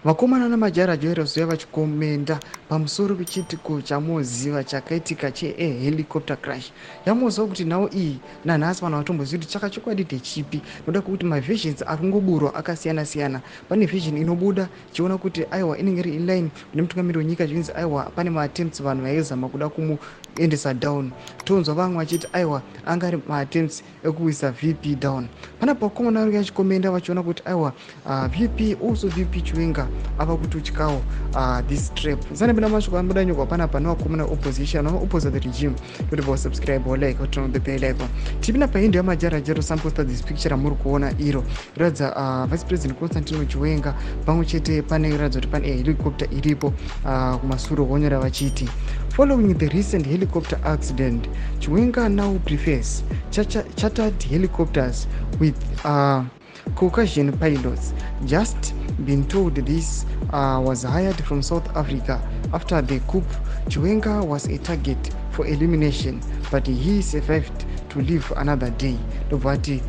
Vakomana naMajaira Jairos uya vachikomenda pamusoro pechiitiko chamoziva chakaitika chehelicopter crash. Yamoziva kuti nhau iyi nanhasi vanhu vatombozivi kuti chaka chokwadi ndechipi, noda kwekuti maversions ari kungoburwa akasiyana siyana. Pane version inobuda chiona kuti aiwa, inenge iri inline nemutungamiri wenyika, zvinzi aiwa, pane maattempts, vanhu vaizama kuda kumuendesa down. Tonzwa vamwe vachiti aiwa, anga ari maattempts ekuwisa VP down. Panapa vakomana vari vachikomenda vachiona kuti aiwa, VP, also VP Chiwenga ava kutotyawo this trap. Sanapinda mashoko ambuda panapa nevakomana opposition vanoopposa the regime, kuti vasubscribe, like, turn on the bell icon. Tipinda pahandle yaMajara Jero samposta this picture ramuri kuona iro ratidza Vice President Constantino Chiwenga pamwe chete pane ratidza kuti pane helicopter iripo kumasure. Vonyora vachiti, "Following the recent helicopter accident, Chiwenga now prefers chartered helicopters with Caucasian pilots. Just been told this was hired from South Africa. After the coup, Chiwenga was a target for elimination, but he survived to live another day." Ndobva ati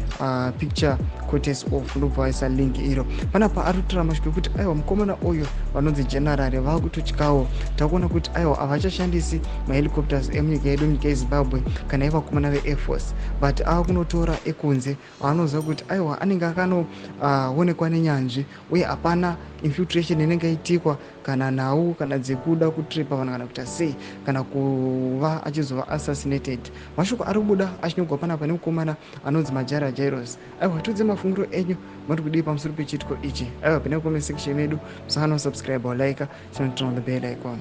picture courtesy of, ndobva vaisa link iro. Panapa ari kutora mashoko ekuti aiwa, mukomana uyu vanonzi general vaakutotyawo. Takuona kuti aiwa, havachashandisi mahelicopters emunyika yedu, munyika yeZimbabwe, kana evakomana veair force, but ava kunotora ekunze avanoziva kuti aiwa, anenge akanoonekwa nenyanzvi uye hapana infiltration inenge yaitikwa kana nhau kana dzekuda kutrepa vanhu kana kuita sei kana kuva achizova assassinated. Mashoko ari kubuda achinyorwa panapa nemukomana anonzi Majara Jairos. Aiwa, tiudze mafungiro enyu, mati kudii pamusoro pechiitiko ichi? Aiwa, pinda comment section yedu, musangano, subscribe, like, turn on the bell icon.